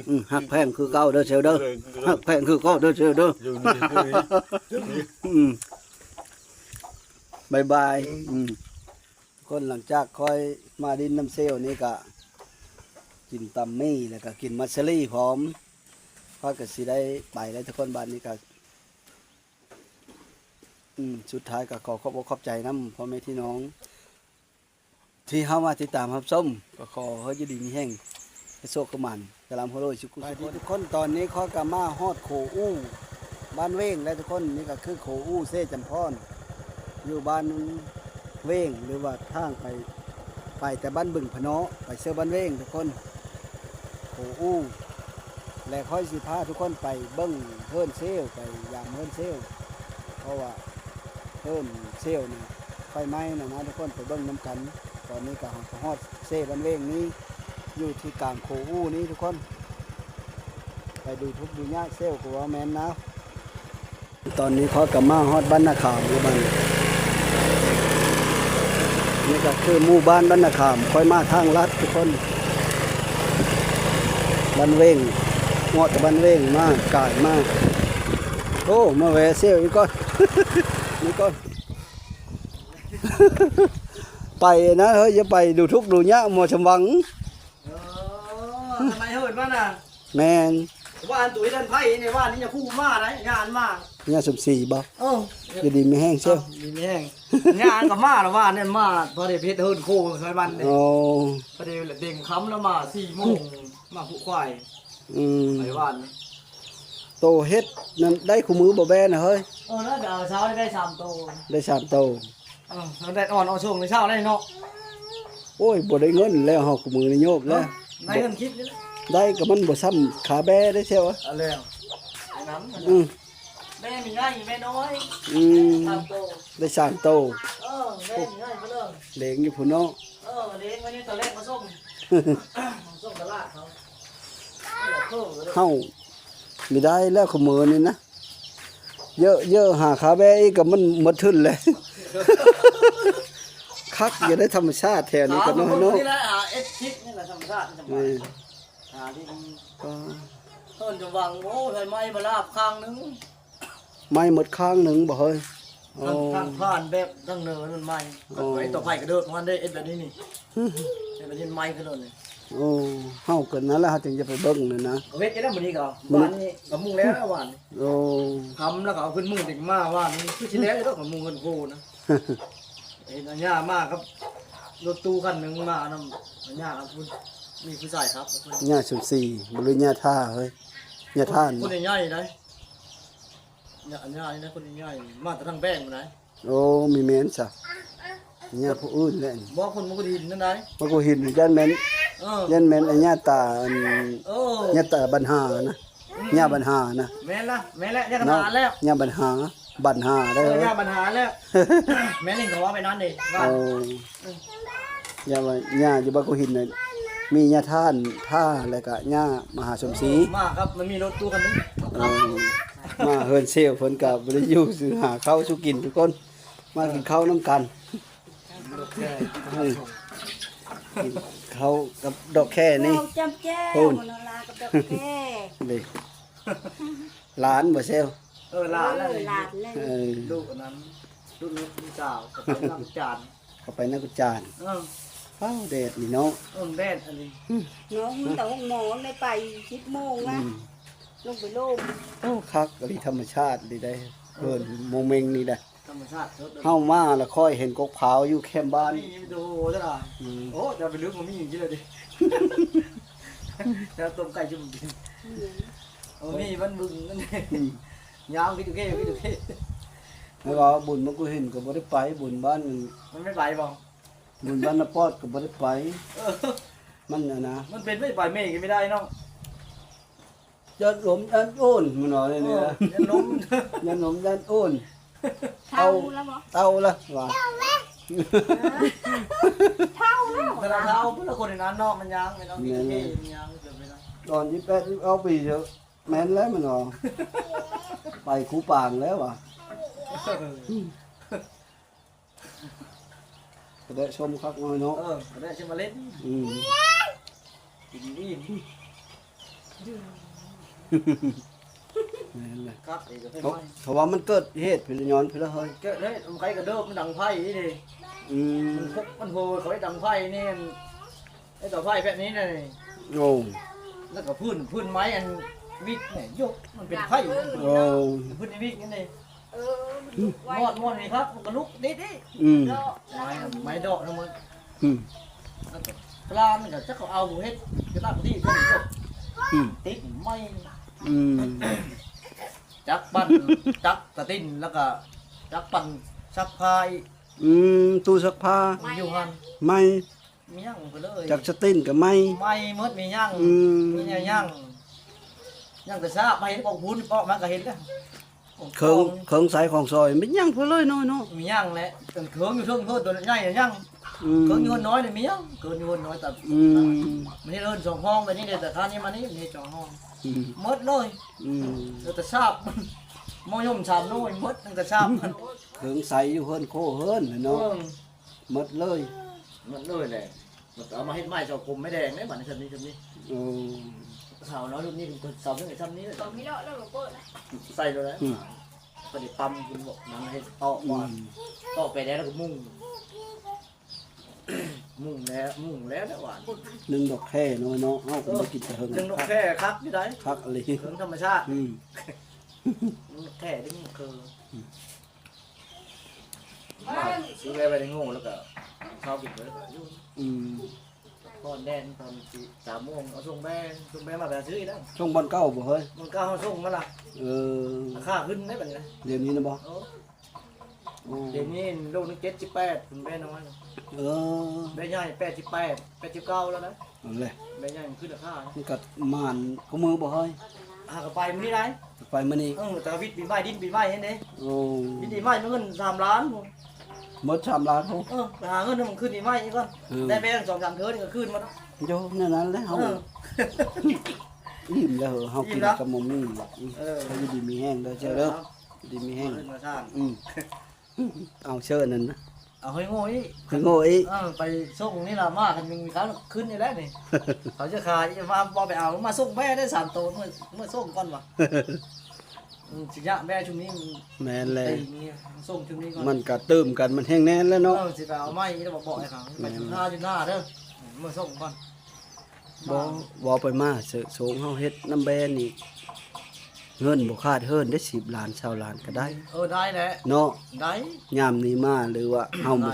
ອືມ ຮັກແພງຄືເກົ່າເດີເຊວເດີ ຮັກແພງຄືເກົ່າເດີເຊວເດີ ຢູ່ດີ ຢູ່ດີ ຢູ່ດີ ອືມ ບາຍບາຍ ອືມ ອືມ ຄົນ ຫຼັງຈາກຂ້ອຍມາດິນນຳເຊວນີ້ກະກິນຕຳໝີ່ ແລ້ວກະກິນມັດສະລີພ້ອມ ຂ້ອຍກະຊິໄດ້ໄປແລ້ວທຸກຄົນ ບາດນີ້ກະ ອືມ ສຸດທ້າຍກະຂໍຂອບອົກຂອບໃຈນຳພໍ່ແມ່ພີ່ນ້ອງ ທີ່ເຮົາມາຕິດຕາມຮັບຊົມ ກໍຂໍໃຫ້ຢູ່ດີມີແຮງ ໃຫ້ໂຊກໃຫ້ໝານ ກະລ່ຳຮວຍສຸກ ສະບາຍດີທຸກຄົນ ຕອນນີ້ຂ້ອຍກໍມາຮອດໂຂອູ້ ບ້ານເວງແລ້ວທຸກຄົນ ນີ້ກໍຄືໂຂອູ້ເຊຈຳພອນ ຢູ່ບ້ານເວງ ຫຼືວ່າທາງໄປ ໄປແຕ່ບ້ານບຶງພະເນາະ ໄປເຊີບ້ານເວງທຸກຄົນ ໂຂອູ້ ແລະ ຂ້ອຍຊິພາທຸກຄົນໄປເບິ່ງເຮືອນເຊວ ໄປຢາມເຮືອນເຊວ ເພາະວ່າເຮືອນເຊວນີ້ໄຟໄໝ້ນະນະ ທຸກຄົນໄປເບິ່ງນຳກັນ ຕອນນີ້ກໍເຮົາກໍຮອດເຊບ້ານເວງນີ້ ຢູ່ທີ່ກາງໂຂອູ້ນີ້ທຸກຄົນ ໄປດູທຸກດູຍາກເຊວກໍວ່າແມ່ນນະ. ຕອນນີ້ຂ້ອຍກໍມາຮອດບ້ານນາຂາມແລ້ວບັດນີ້ ນີ້ກໍຄືໝູ່ບ້ານບ້ານນາຂາມ ຂ້ອຍມາທາງລັດທຸກຄົນ ບ້ານເວງ ເງາະແຕ່ບ້ານເວງມາ ກາຍມາ ໂອ້ ມາແວ່ເຊວອີກກ່ອນ ນີ້ກ່ອນ ໄປນະເຮີ້ຍ ຢ່າໄປດູທຸກດູຍາກໝໍຊຳວັງ. ເອີ ທຳໄມເຮີດມານະ? ແມ່ນ ວ່າອັນຕຸ້ຍດັນໄພໃນບ້ານນີ້ຍາຄູ່ມາໄດ໋ ຍາອັນມາ ຍາສົມສີບໍ່? ເອີ ຢູ່ດີມີແຮງເຊວ ເອີ ດີມີແຮງ ຍາອັນກໍມາລະວ່ານີ້ມາ ພໍໄດ້ເຮັດເຮືອນໂຄໃສ່ບ້ານນີ້ ໂອ້ ພໍໄດ້ເດັງຄຳລະມາ ສີ່ໂມງ ມາຜູກຄວາຍ ອືມ ໄປບ້ານນີ້ ໂຕເຮັດນັ້ນໄດ້ຄູ່ມື້ບໍ່ແບນະເຮີ້ຍ? ເອີ ແລ້ວເອົາເຊົ້າໄດ້ສາມໂຕ ໄດ້ສາມໂຕ. ເອີ ແດດອ່ອນເອົາສົ່ງແຕ່ເຊົ້າໄດ້ເນາະ ໂອ້ຍ ບໍ່ໄດ້ເງິນແລ້ວເຮົາ ຄູ່ມື້ນີ້ໂຍບແລ້ວ ໄດ້ເງິນຄິດນີ້ ໄດ້ກໍມັນບໍ່ຊ່ຳຂາແບ້ໄດ້ແຊວ ເອົາແລ້ວ ອືມ ແມ່ມີໃຫຍ່ແມ່ນ້ອຍ ອືມ ສາມໂຕ ໄດ້ສາມໂຕ ເອີ ແມ່ມີໃຫຍ່ໄປເລີຍ ເລງຢູ່ພຸ້ນເນາະ ເອີ ເລງໄວ້ນີ້ຕອນແລກມາສົ່ງ ມາສົ່ງຕະຫຼາດເຮົາ ເຮົາ ມີໄດ້ແລ້ວຄູ່ມື້ນີ້ນະ ເຢີະໆ ຫາຄາແບ້ອີກກໍມັນໝົດທຶນແລ້ວ ຄັກຢູ່ໃນທຳມະຊາດແຖວນີ້ກໍເນາະ ນີ້ແຫຼະ ເອັດທິກນີ້ແຫຼະທຳມະຊາດ ເອີ ຫາທີ່ ເອີ ເພິ່ນຈະຫວັງ ໂອ້ ໄຟໄໝ້ມາລາບຂ້າງໜຶ່ງ ໄໝ້ໝົດຂ້າງໜຶ່ງບໍ່ເຮີ້ຍ? ໂອ້ ທາງ ທາງຜ່ານແບບທາງເນີນມັນໄໝ້ ໂອ້ ໄປຕໍ່ໄປກະເດີດມັນໄດ້ເຮັດແບບນີ້ນີ້ ເຮັດແບບນີ້ໄໝ້ຂຶ້ນໂລດນີ້ ໂອ້ ເຮົາກໍນັ້ນແຫຼະ ເຮົາຈຶ່ງຈະໄປເບິ່ງນັ້ນນະ ເຮັດໄດ້ແລ້ວມື້ນີ້ກໍ ມື້ ວານນີ້ກໍມຸງແລ້ວວານນີ້ ໂອ້ ຄຳແລ້ວກໍເອົາຂຶ້ນມຸງຕິງມາວານນີ້ ຄືຊິແລ້ວຢູ່ດອກ ກະມຸງເຮືອນໂຄນະ ເຫັນອາຍາມາກັບລົດຕູ້ຄັນໜຶ່ງມານຳ ອາຍາກັບພຸ້ນ ມີຜູ້ຊາຍຂັບ ຍາສົມສີບໍ່ ຫຼືຍາທ່າເຮີ້ຍ ຍາທ່ານ ຄົນໃຫຍ່ໆໄດ໋ ຍາ ຍານີ້ນະ ຄົນໃຫຍ່ໆ ມາແຕ່ທາງແບງພຸ້ນໄດ໋ ໂອ້ ມີແມ່ນຊະ ຍາຜູ້ອື່ນແຫຼະ ບໍ່ ຄົນມັນກໍດິນນັ້ນໄດ໋ ມັນກໍເຫັນຢ້ານແມ່ນ ເອີ ຢ້ານແມ່ນອາຍາຕາ ອັນ ເອີ ຍາຕາບັນຫານະ ຍາບັນຫານະ ແມ່ນລະ ແມ່ນແຫຼະ ຍາບັນຫາແລ້ວ ຍາບັນຫາ ບັນຫາໄດ້ ເອີ ຍາບັນຫາແລ້ວ ແມ່ນນີ້ກໍວ່າໄປນັ້ນເດ້ ເອີ ຢ່າວ່າ ຍາຢູ່ບ້ານໂຄຫີນນະ ມີຍາທ່ານທ່າ ແລ້ວກະຍາມະຫາສົມສີ ມາກັບ ມັນມີລົດຕູ້ຄັນໜຶ່ງ ເອີ ມາເຮືອນເຊວເພິ່ນກະບໍ່ໄດ້ຢູ່ ຊິຫາເຂົ້າສູ່ກິນທຸກຄົນ ມາກິນເຂົ້ານຳກັນ ດອກແຄ ເອີ ກິນເຂົ້າກັບດອກແຄນີ້ ເຂົ້າຈ້ຳແຈ່ວ ພຸ້ນ ໂນລາກັບດອກແຄ ເດ້. ຫຼານບໍ່ແຊວ? ເອີ ຫຼານແລ້ວ ເອີ ນີ້ ຫຼານແລ້ວ ເອີ ລູກອັນນັ້ນ ລູກ ລູກສາວ ເຂົາໄປນຳຈານ ເຂົາໄປນຳຈານ ເອີ ເອົ້າ ແດດນີ້ເນາະ ເອີ ແດດອັນນີ້ ອືມ ນ້ອງມັນແຕ່ໂຮງໝໍ ໄດ້ໄປສິບໂມງ ອືມ ມາ ລົງໄປໂລມ ໂອ້ ຄັກອີ່ຫຼີ ທຳມະຊາດນີ້ໄດ໋ ເອີ ເພິ່ນໂມເມັງນີ້ໄດ໋ ທຳມະຊາດສົດ ເຮົາມາລະຄ່ອຍເຫັນກົກພ້າວຢູ່ແຄມບ້ານ ນີ້ ມີແຕ່ໂຫດະຫຼາຍ ອືມ ໂອ້ ຈະໄປລຶກບໍ່ມີຫຍັງກິນແລ້ວເດ ແລ້ວຕົ້ມໄກ່ຈຸ່ມກິນ ອືມ ໂອ້ ມີມັນບຶງນັ້ນ ອືມ ຍາວກິນໂອເຄ ກິນໂອເຄ ແລ້ວວ່າບຸນມັນກໍເຫັນກໍບໍ່ໄດ້ໄປ ບຸນບ້ານ ມັນໄມ່ໄປບໍ່? ບຸນບ້ານນາປອດກໍບໍ່ໄດ້ໄປ ເອີ ມັນ ອັນນະ ມັນເປັນໄປ ໄປເມກໍໄມ່ໄດ້ເນາະ ຢ້ານລົມຢ້ານໂອນ ມັນວ່າແນວນີ້ນະ ເອີ ຢ້ານລົມ ຢ້ານລົມຢ້ານໂອນ ເຖົ້າລະບໍ່? ເຖົ້າລະວ່າ ເຖົ້າລະ ເຖົ້າລະ ແຕ່ລະເຖົ້າ ແຕ່ລະຄົນໃນນັ້ນເນາະ ມັນຍ່າງແມ່ນເນາະ ມີແຕ່ເມມັນຍ່າງເກີນໄປເນາະ ຕອນຊາວແປດ ຊາວເກົ້າປີ ແມ່ນແລ້ວ ມັນວ່າ ໄປຄູປາງແລ້ວວ່າ ເອີ ອືມ ກະໄດ້ຊົມຄັກນ້ອຍເນາະ ເອີ ກະໄດ້ຊິມາຫຼິ້ນ ອືມ ກິນອີ່ມ ແມ່ນແຫຼະ ຄັກອີກ ເພາະ ເພາະວ່າມັນເກີດເຫດພິລະຍ້ອນພິລະເຮີຍ ເກີດເຫດ ມັນໄກກະເດີບ ມັນດັງໄຟເດ້ ອືມ ມັນ ມັນໂຫ ເຂົາເຮັດດັງໄຟນີ້ ເຮັດເຕົາໄຟແບບນີ້ນະນີ້ ໂອ້ ແລ້ວກະພື້ນ ພື້ນໄມ້ອັນວິກນີ້ ຍົກ ມັນເປັນໄຟ ໂອ້ ພື້ນວິກນີ້ ເອີ ມັນລຸກໄວ ມອດ ມອດນີ້ຄັກ ມັນກະລຸກເດ້ໆ ອືມ ດອກ ໄມ້ ໄມ້ດອກທັງໝົດ ອືມ ແລ້ວກະປານກະຈັກເຂົາເອົາເຮັດກະຕັກທີ່ ອືມ ຕິດໄມ້ ອືມ ຈັກປັ່ນ ຈັກຕະຕິນ ແລ້ວກະຈັກປັ່ນຊັກຜ້າອີກ ອືມ ຕູ້ຊັກຜ້າ ຢູ່ຫັ້ນ ໄມ້ ມີຫຍັງໄປເລີຍ ຈັກສະຕິນກໍໄໝ້ ໄໝ້ໝົດ ມີຫຍັງ ອືມ ມີແນວຫຍັງ ຍັງແຕ່ຊາບ ມາເຫັນກອງຝຸ່ນເປາະມາກໍເຫັນແລ້ວ ເຄື່ອງ ເຄື່ອງໃຊ້ຂອງສອຍ ມີຫຍັງເພິ່ນເລີຍນ້ອຍເນາະ ມີຫຍັງແຫຼະ ເຄື່ອງຢູ່ເທິງເພິ່ນໂຕໃຫຍ່ຍັງ ອືມ ເຄື່ອງຢູ່ເຮືອນນ້ອຍນີ້ມີຫຍັງ ເຄື່ອງຢູ່ເຮືອນນ້ອຍ ແຕ່ ອືມ ມັນເຮັດເຮືອນສອງຫ້ອງແບບນີ້ເດ້ ແຕ່ຄາວນີ້ມານີ້ມັນເຮັດສອງຫ້ອງ ອືມ ໝົດເລີຍ ອືມ ເຫຼືອແຕ່ຊາບ ໝໍຍົມສາມໜ່ວຍ ໝົດ ຍັງແຕ່ຊາບ ເຄື່ອງໃຊ້ຢູ່ເຮືອນໂຄເຮືອນເນາະ ເອີ ໝົດເລີຍ ໝົດເລີຍແຫຼະ ມັນເອົາມາເຮັດໄມ້ເສົາກົມໄມ້ແດງເດ້ ບາດນີ້ຊ່ຳນີ້ ຊ່ຳນີ້ ໂອ້ ເສົາເນາະ ລຸ້ນນີ້ເປັນເສົາເຖິງຊ່ຳນີ້ເລີຍ ເຂົາມີເລາະແລ້ວບໍ່ເປີດນະ ໃສ່ໂລດແຫຼະ ອືມ ເພິ່ນໄດ້ປ້ຳຂຶ້ນບໍ່ ມັນເຮັດຕອກວ່າ ອືມ ຕອກໄປແລ້ວ ແລ້ວກໍມຸງ ມຸງແລ້ວ ມຸງແລ້ວແຫຼະວ່າ ໜຶ່ງດອກແຄ່ເນາະ ເນາະ ເຮົາກໍບໍ່ກິນແຕ່ເຫິງ ໜຶ່ງດອກແຄ່ຄັກຢູ່ໃດ໋ ຄັກອີ່ຫຼີ ເຄື່ອງທຳມະຊາດ ອືມ ໜຶ່ງດອກແຄ່ ໜຶ່ງເຄີ ອືມ ຊື້ແບໄວ້ໃນໂງ່ແລ້ວກໍເຊົາກິນເບິດແລ້ວກໍຢູ່ ອືມ ຕອນແດນຕອນສາມໂມງ ເອົາສົ່ງແບ ສົ່ງແບມາແບຊື້ອີກແລ້ວ ສົ່ງບ່ອນເກົ່າບໍ່ເຮີ້ຍ? ບ່ອນເກົ່າເຮົາສົ່ງມາລະ ເອີ ລາຄາຂຶ້ນໄດ໋ບັດນີ້ນະ ດຽວນີ້ນະບໍ່? ໂອ້ ໂອ້ ດຽວນີ້ໂລໜຶ່ງເຈັດສິບແປດ ເປັນແບນ້ອຍ ເອີ ແບໃຫຍ່ແປດສິບແປດ ແປດສິບເກົ້າແລ້ວນະ ນັ້ນແຫຼະ ແບໃຫຍ່ມັນຂຶ້ນລາຄາ ມັນກໍໝານຄູ່ມື້ບໍ່ເຮີ້ຍ? ຫາກໍໄປມື້ນີ້ໄດ໋ ໄປມື້ນີ້ ເອີ ແຕ່ວ່າວິດປີໃໝ່ ດິນປີໃໝ່ຫັ້ນເດ້ ໂອ້ ດິນປີໃໝ່ມັນເງິນສາມລ້ານພຸ້ນ ໝົດສາມລ້ານພຸ້ນ ເອີ ໄປຫາເງິນໃຫ້ມັນຄືນປີໃໝ່ນີ້ກ່ອນ ເອີ ໄດ້ແບງສອງສາມເທີນີ້ກໍຄືນໝົດ ຢູ່ແນວນັ້ນແຫຼະເຮົາ ເອີ ອີ່ມແລ້ວເຮົາ ກິນກໍບໍ່ມີ ເອີ ເອີ ຢູ່ດີມີແຮງເດີເຈົ້າເດີ ເອີ ຢູ່ດີມີແຮງ ມາເຮືອນມາຊານ ອືມ ເອົາເຊີນນັ້ນນະ ເອົາໃຫ້ໂງ່ອີກ ໃຫ້ໂງ່ອີກ ເອີ ໄປສົ່ງນີ້ລະ ມາຄັນມີຄາວຄືນນີ້ແຫຼະນີ້ ເຂົາຈະຂາຍ ມາບໍ່ໄປເອົາ ມາສົ່ງແບໄດ້ສາມໂຕ ເມື່ອ ເມື່ອສົ່ງກ່ອນວ່າ ອືມ ຊິຍະແບຊຸມນີ້ ແມ່ນແຫຼະ ຕີນີ້ ສົ່ງຊຸມນີ້ກ່ອນ ມັນກະຕື່ມກັນ ມັນແຮງແໜ້ນແລ້ວເນາະ ເອີ ຊິໄປເອົາໃໝ່ ແລ້ວບອກໃຫ້ເຂົາ ແມ່ນ ໄປຊຸມໜ້າ ຊຸມໜ້າເດີ ເມື່ອສົ່ງກ່ອນ ບໍ່ ເວົ້າໄປມາ ໂຊງເຮົາເຮັດນຳແບນີ້ ເງິນບໍ່ຂາດເຮີ້ນເດ້ ສິບລ້ານ ຊາວລ້ານກໍໄດ້ ເອີ ໄດ້ແຫຼະ ເນາະ ໄດ້ ຍາມນີ້ມາ ຫຼືວ່າເຮົາ ໄດ້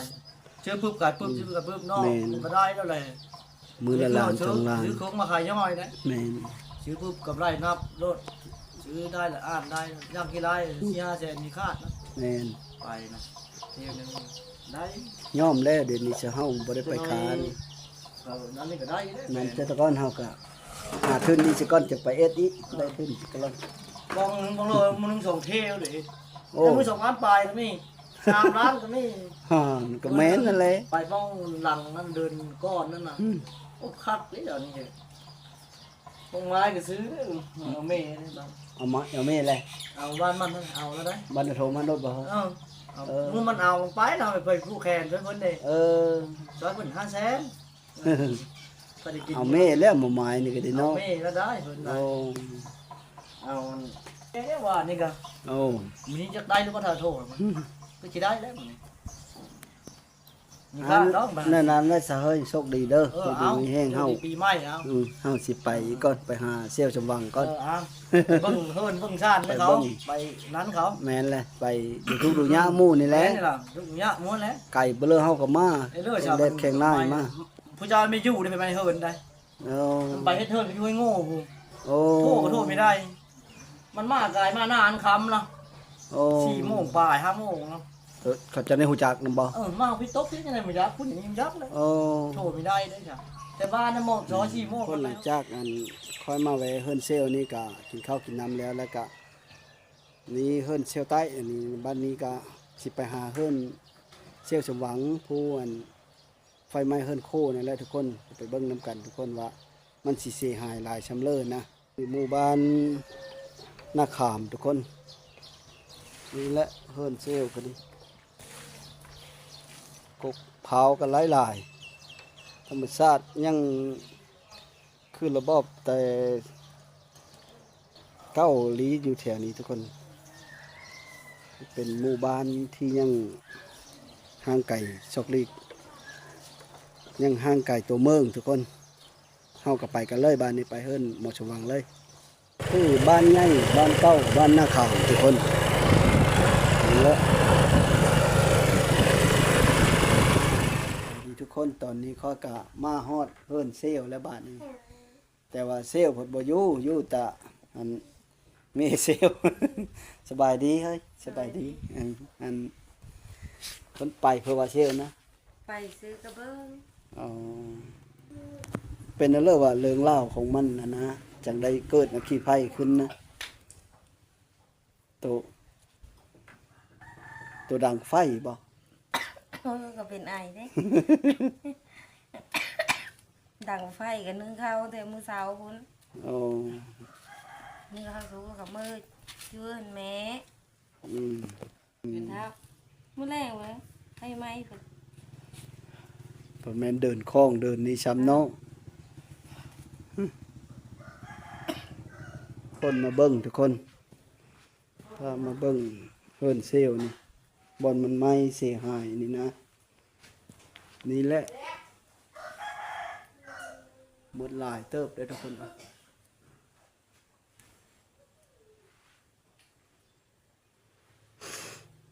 ຊື້ປຶບຂາຍປຶບ ອືມ ຊື້ປຶບຂາຍປຶບເນາະ ແມ່ນ ມັນກໍໄດ້ແລ້ວແຫຼະ ມື້ລະລ້ານສອງລ້ານ ຊື້ເຄື່ອງມາຂາຍຍ່ອຍເດ້ ແມ່ນ ຊື້ປຶບກຳໄລນັບໂລດ ຊື້ໄດ້ລະອ່ານໄດ້ ຢ່າງທີ່ຫຼາຍ ອືມ ສີ່ຫ້າແສນມີຂາດນະ ແມ່ນ ໄປນະ ດຽວໜຶ່ງໄດ້ ຍອມແລ້ວ ດຽວນີ້ຊະເຮົາບໍ່ໄດ້ໄປຂາຍ ເອີ ອັນນີ້ກໍໄດ້ເດ້ ແມ່ນ ແຕ່ກ່ອນເຮົາກໍຫາທຶນນີ້ຊະກ່ອນ ຈະໄປເຮັດອີກ ໄດ້ທຶນຊະກ່ອນ ບາງ ບາງໂລ ມື້ໜຶ່ງສອງເທວເດ້ ໂອ້ ມື້ສອງລ້ານປາຍກໍມີ ສາມລ້ານກໍມີ ອ່າ ມັນກໍແມ່ນນັ້ນແຫຼະ ໄປໝ່ອງຫຼັງນັ້ນເດີ່ນກ່ອນນັ້ນນະ ອືມ ໂອ້ ຄັກເດ້ດຽວນີ້ເດ້ ພວກໄມ້ກໍຊື້ເດ້ ເອົາແມ່ເດ້ ເອົາມາ ເອົາແມ່ແຫຼະ ເອົາບ້ານມັນ ເອົາແລ້ວໄດ໋ ບ້ານນາໂທມາໂລດບໍ່ ເອີ ເອົາ ເອີ ມື້ມັນເອົາໄປນະ ໄປຜູກແຂນຊ່ວຍເພິ່ນເດ້ ເອີ ຊ່ວຍເພິ່ນຫ້າແສນ ເອີ ກໍໄດ້ກິນ ເອົາແມ່ແລ້ວ ໝໍໝາຍນີ້ກໍໄດ້ເນາະ ເອົາແມ່ແລ້ວໄດ້ເພິ່ນ ໂອ້ ເອົາອັນ ແຕ່ວ່ານີ້ກໍ ໂອ້ ມີຈັກໄດ້ຫຼືບໍ່ ຖ້າໂທ ກໍຊິໄດ້ແລ້ວມື້ນີ້ ມີການດອກ ນັ້ນ ນັ້ນແຫຼະສະເຮີຍ ໂຊກດີເດີ ເອີ ໂຊກດີ ເອົາ ມີແຮງເຮົາ ໂຊກດີປີໃໝ່ ເອົາ ອືມ ເຮົາຊິໄປກ່ອນ ໄປຫາສ່ຽວສົມຫວັງກ່ອນ ເອີ ເອົາ ໄປເບິ່ງເຮືອນເບິ່ງຊານໃຫ້ເຂົາ ໄປນັ້ນເຂົາ ແມ່ນແຫຼະ ໄປດູທຸກດູຍາກໝູ່ນີ້ແຫຼະ ແມ່ນລະ ທຸກຍາກໝູ່ແຫຼະ ໄກເບີເລີເຮົາກໍມາ ເອີ ແຂ່ງແດດແຂ່ງລາຍມາ ຜູ້ເຈົ້າໄມ່ຢູ່ໄດ້ ໄປໄມ້ເຮືອນໄດ້ ໂອ້ ມັນໄປເຮັດເຮືອນຢູ່ຫ້ວຍໂງ່ພຸ້ນ ໂອ້ ໂທກໍໂທບໍ່ໄດ້ ມັນມາກາຍມານານຄ່ຳລະ ໂອ້ ສີ່ໂມງປາຍ ຫ້າໂມງເນາະ ເອີ ເຂົາເຈົ້າໄດ້ຮູ້ຈັກນຳບໍ່? ເອີ ມາພິດຕົກທີ່ຈັ່ງໃດບໍ່ຈັກ ຜູ້ນີ້ບໍ່ຈັກເລີຍ ໂອ້ ໂທບໍ່ໄດ້ເດ້ ແຕ່ບ້ານນະ ໂມງ ສອງ ສີ່ໂມງ ຄົນຫຼັງຈາກອັນຂ້ອຍມາແວ່ເຮືອນເຊວນີ້ກະກິນເຂົ້າກິນນ້ຳແລ້ວ ແລ້ວກະນີ້ເຮືອນເຊວໃຕ້ ອັນນີ້ບັດນີ້ກະຊິໄປຫາເຮືອນເຊວສົມຫວັງ ຜູ້ອັນ ໄຟໄໝ້ເຮືອນໂຄນັ້ນແຫຼະທຸກຄົນ ໄປເບິ່ງນຳກັນທຸກຄົນວ່າມັນຊິເສຍຫາຍຫຼາຍຊ່ຳເລີນະ. ຢູ່ໝູ່ບ້ານນາຂາມທຸກຄົນ ນີ້ແຫຼະເຮືອນເຊວກໍດີ ກົກພ້າວກໍຫຼາຍໆ ທຳມະຊາດຍັງຄືລະບອບແຕ່ ເກົ່າອີ່ຫຼີຢູ່ແຖວນີ້ທຸກຄົນ ເປັນໝູ່ບ້ານທີ່ຍັງຫ່າງໄກຊອກຫຼີກ ຍັງຫ່າງໄກຕົວເມືອງທຸກຄົນ ເຮົາກໍໄປກັນເລີຍ ບ້ານນີ້ໄປເຮືອນໝໍສະຫວ່າງເລີຍ ຄືບ້ານໃຫຍ່ ບ້ານເກົ່າ ບ້ານນາຂາມທຸກຄົນ ນີ້ແຫຼະ ດີທຸກຄົນ ຕອນນີ້ຂ້ອຍກໍມາຮອດເຮືອນເຊວແລ້ວ ບ້ານນີ້ ແຕ່ວ່າເຊວເພິ່ນບໍ່ຢູ່ ຢູ່ແຕ່ອັນແມ່ເຊວ ສະບາຍດີເຮີ້ຍ ສະບາຍດີ ເອີ ອັນເພິ່ນໄປເພື່ອວ່າເຊວນະ ໄປຊື້ກະເບິ່ງ ອໍ ເປັນແນວເລີວ່າເລື່ອງລາວຂອງມັນຫັ້ນນະ ຈັ່ງໄດ້ເກີດອັກຄີໄພຂຶ້ນນະ ໂຕ ໂຕດັງໄຟບໍ? ເອີ ກໍເປັນໄອເດ້ ດັງໄຟກໍໜຶ້ງເຂົ້າແຕ່ມື້ເຊົ້າພຸ້ນ ໂອ້ ໜຶ້ງເຂົ້າສຸກກໍເມືອຢູ່ເຮືອນແມ່ ອືມ ເປັນເທົ່າ ມື້ແລງເວີຍ ໄຟໄໝ້ພຸ້ນ ບໍ່ແມ່ນເດີ່ນຂອງເດີ່ນນີ້ຊ້ຳເນາະ ຄົນມາເບິ່ງທຸກຄົນ ພາມາເບິ່ງເຮືອນເຊວນີ້ ບ່ອນມັນໄໝ້ເສຍຫາຍນີ້ນະ ນີ້ແຫຼະ ໝົດຫຼາຍເຕີບເດ້ທຸກຄົນ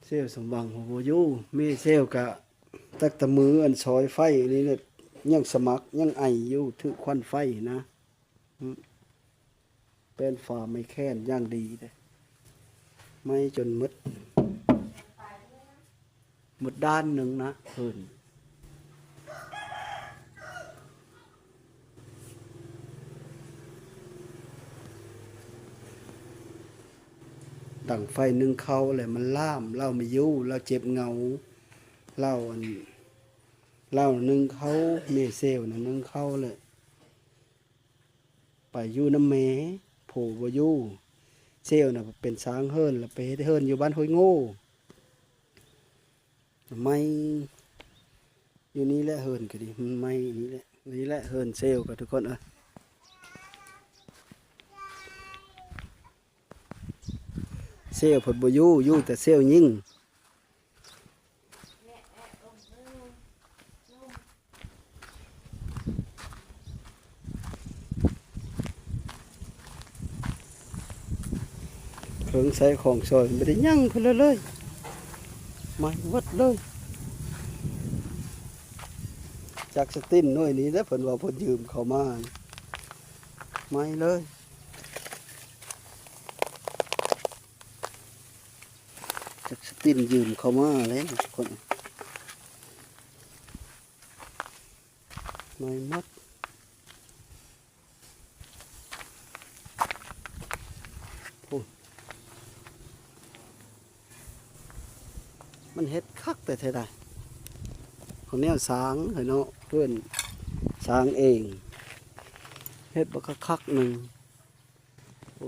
ເຊວສົມຫວັງບໍ່ຢູ່ ແມ່ເຊວກະ ຕັ້ງແຕ່ມື້ອັນຊອຍໄຟນີ້ແຫຼະ ຍັງສະໝັກ ຍັງໄອຢູ່ ຖືກຄວັນໄຟນະ. ແປ້ນຝາໄມ້ແຄ້ນຢ່າງດີເດ້ ໄໝ້ຈົນໝົດ ໝົດດ້ານໜຶ່ງນະເພິ່ນ ດັງໄຟໜຶ້ງເຂົ້າແລ້ວມັນລາມ ລາວບໍ່ຢູ່ ລາວເຈັບເງົາ ລາວ ອັນ ລາວໜຶ້ງເຂົ້າ ແມ່ເຊວນະໜຶ້ງເຂົ້າແລ້ວ ໄປຢູ່ນຳແມ່ ຜົວບໍ່ຢູ່ ເຊວນະເປັນຊ່າງເຮືອນ ແລ້ວໄປເຮັດເຮືອນຢູ່ບ້ານຫ້ວຍໂງ່ ໄໝ້ຢູ່ນີ້ແຫຼະ ເຮືອນກໍດີ ມັນໄໝ້ນີ້ແຫຼະ ນີ້ແຫຼະເຮືອນເຊວກໍທຸກຄົນເອີຍ ເຊວເພິ່ນບໍ່ຢູ່ ຢູ່ແຕ່ເຊວຍິງ ເຄື່ອງໃຊ້ຂອງສອຍບໍ່ໄດ້ຫຍັງເພິ່ນເລີຍ ໄໝ້ໝົດເລີຍ ຈັກສະຕິນໜ່ວຍນີ້ແຫຼະ ເພິ່ນວ່າເພິ່ນຢືມເຂົ້າມາ ໄໝ້ເລີຍ. ຈັກສະຕິນຢືມເຂົ້າມາແລ້ວທຸກຄົນ ໄໝ້ໝົດ ໂອ້ ມັນເຮັດຄັກແທ້ໆ ເຂົາແນວສ້າງໃຫ້ເນາະ ເພິ່ນສ້າງເອງ ເຮັດບັກຄັກໆໜຶ່ງ ໂອ້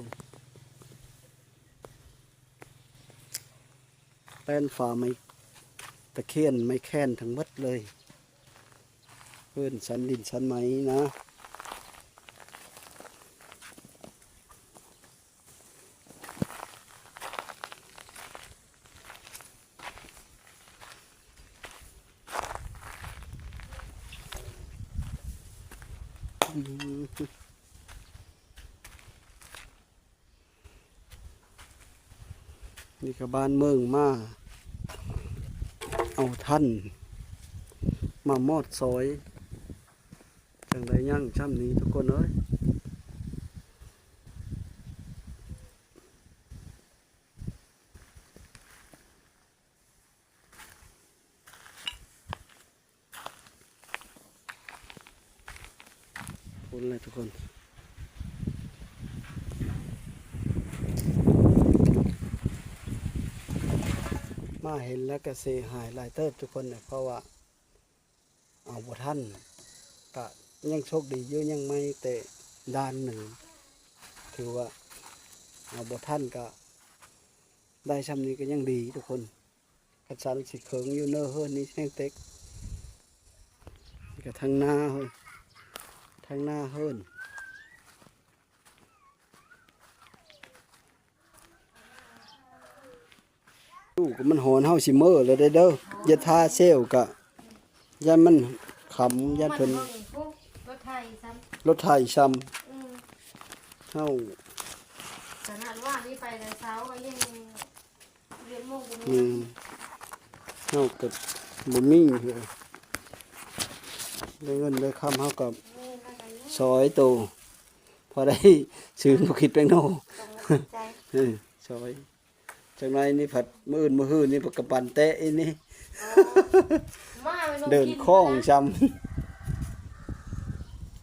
ແປ້ນຝາໄມ້ຕະຄຽນ ໄມ້ແຄ້ນທັງໝົດເລີຍ ເພິ່ນສັນດິນສັນໄມ້ນະ ໂ ອືມ ນີ້ກໍບ້ານເມືອງມາເອົາທັນ ມາມອດຊອຍ ຈັ່ງໄດ້ຍັງຊ່ຳນີ້ທຸກຄົນເອີຍ. ພຸ້ນແຫຼະທຸກຄົນ ມາເຫັນແລ້ວກະເສຍຫາຍຫຼາຍເຕີບທຸກຄົນ ເພາະວ່າເອົາບໍ່ທັນ ກະຍັງໂຊກດີຢູ່ ຍັງໃໝ່ແຕ່ດ້ານໜຶ່ງ ຖືວ່າເອົາບໍ່ທັນ ກະໄດ້ຊ່ຳນີ້ກະຍັງດີທຸກຄົນ. ຄັນຊັ້ນຊິເຄີງຢູ່ເນີເຮືອນນີ້ແຮງເຕັກ ນີ້ກະທາງໜ້າເຮີ້ນ ທາງໜ້າເຮີ້ນ. ຢູ່ກໍມັນຮ້ອນ ເຮົາຊິເມີແລ້ວເດີ ຢ່າທາເຊວ ກະຢ້ານມັນຄ້ຳ ຢ້ານເພິ່ນ ມັນບໍ່ມີຜູ້ ລົດໄຖຊ້ຳ ລົດໄຖຊ້ຳ ອືມ ເຮົາ ຂະໜາດວ່ານີ້ໄປແຕ່ເຊົ້າກໍຍັງ ອືມ ເຮົາກໍບໍ່ມີ ໄດ້ເງິນໄດ້ຄຳ ເຮົາກໍຊອຍໂຕ ພໍໄດ້ຊື້ໜູຄິດແປ້ງໂນ ເອີ ຊອຍ ຈັກໜ້ອຍນີ້ພັດ ມື້ອື່ນມື້ຮືນີ້ພັດກະປັ່ນແຕະອີ່ນີ້ ເດີນຄ້ອງຊ້ຳ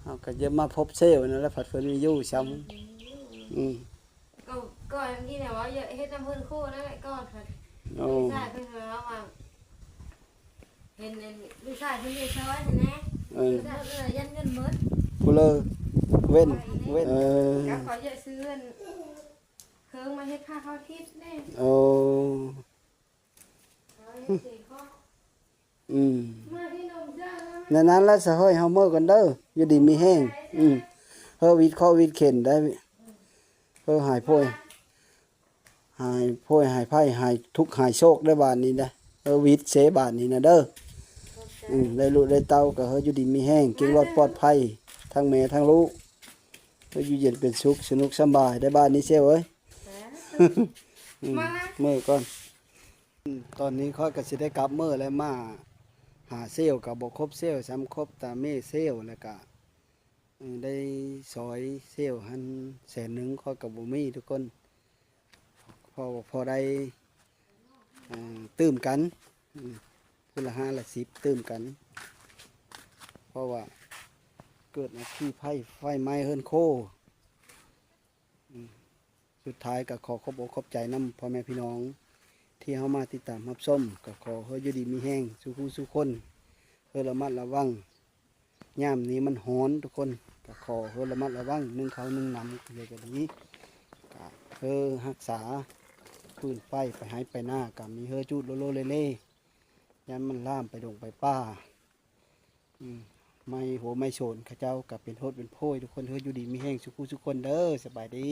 ເຮົາກໍຈະມາພົບເຊວນັ້ນແຫຼະ ພັດເພິ່ນມີຢູ່ຊ້ຳ ອືມ ກໍ ກໍອັນນີ້ແຫຼະວ່າ ເຮັດນຳເພິ່ນຄູ່ນັ້ນແຫຼະກ່ອນ ໂອ້ ລູກຊາຍເພິ່ນວ່າ ເຫັນລູກຊາຍເພິ່ນຢູ່ຊອຍຫັ້ນນະ ເອີ ລູກຊາຍເພິ່ນວ່າຢ້ານເງິນໝົດ ຜູ້ເລີເວັ້ນ ເອີ ກໍຂໍຢາກຊື້ອັນເຄື່ອງມາເຮັດພາເຂົ້າທິດແດ່ ໂອ້ ອືມ ນັ້ນໆ ລະສະເຮີ້ຍ ເຮົາເມືອກ່ອນເດີ ຢູ່ດີມີແຮງ ອືມ ເຮີ້ ວິດເຄາະວິດເຂັນໄດ້ ເຮີ້ ຫາຍໂພຍ ຫາຍໂພຍ ຫາຍໄພ ຫາຍທຸກຫາຍໂສກໄດ້ບາດນີ້ນະ ເຮີ້ ວິດເຊບາດນີ້ນະເດີ ອືມ ໄດ້ລູກໄດ້ເຕົ້າກໍເຮີ້ ຢູ່ດີມີແຮງ ເກັ່ງລອດປອດໄພ ທັງແມ່ທັງລູກ ເຮີ້ ຢູ່ເຢັນເປັນສຸກ ສະໜຸກສະບາຍໄດ້ບາດນີ້ເຊວເອີຍ ອືມ ເມືອກ່ອນ. ຕອນນີ້ຂ້ອຍກໍຊິໄດ້ກັບເມືອແລ້ວ ມາຫາເຊວກໍບໍ່ຄົບເຊວຊ້ຳ ຄົບແຕ່ແມ່ເຊວ ແລ້ວກໍ ເອີ ໄດ້ຊອຍເຊວຫັ້ນແສນໜຶ່ງ ຂ້ອຍກໍບໍ່ມີທຸກຄົນ ພໍ ພໍໄດ້ ເອີ ຕື່ມກັນ ເອີ ຜູ້ລະຫ້າລະສິບ ຕື່ມກັນ ເພາະວ່າເກີດອັກຄີໄພ ໄຟໄໝ້ເຮືອນໂຄ ອືມ ສຸດທ້າຍກໍຂໍຂອບອົກຂອບໃຈນຳພໍ່ແມ່ພີ່ນ້ອງ ທີ່ເຮົາມາຕິດຕາມຮັບຊົມ ກໍຂໍໃຫ້ຢູ່ດີມີແຮງສູ່ຜູ້ສູ່ຄົນ ໃຫ້ລະມັດລະວັງ ຍາມນີ້ມັນຮ້ອນທຸກຄົນ ກໍຂໍໃຫ້ລະມັດລະວັງ ໜຶ່ງເຂົ້າໜຶ່ງນ້ຳກໍຢ່າຈະດີ ກໍໃຫ້ຮັກສາ ຟືນໄຟ ໄປໄຮ່ໄປນາ ກໍມີໃຫ້ຈູດໂລໆເລໆ ຢ້ານມັນລາມໄປດົງໄປປ່າ ອືມ ໄມ້ຫົວໄມ້ໂສນເຂົາເຈົ້າກໍເປັນໂທດເປັນໂພຍ ທຸກຄົນເຮີ້ ຢູ່ດີມີແຮງສູ່ຜູ້ສູ່ຄົນເດີ ສະບາຍດີ.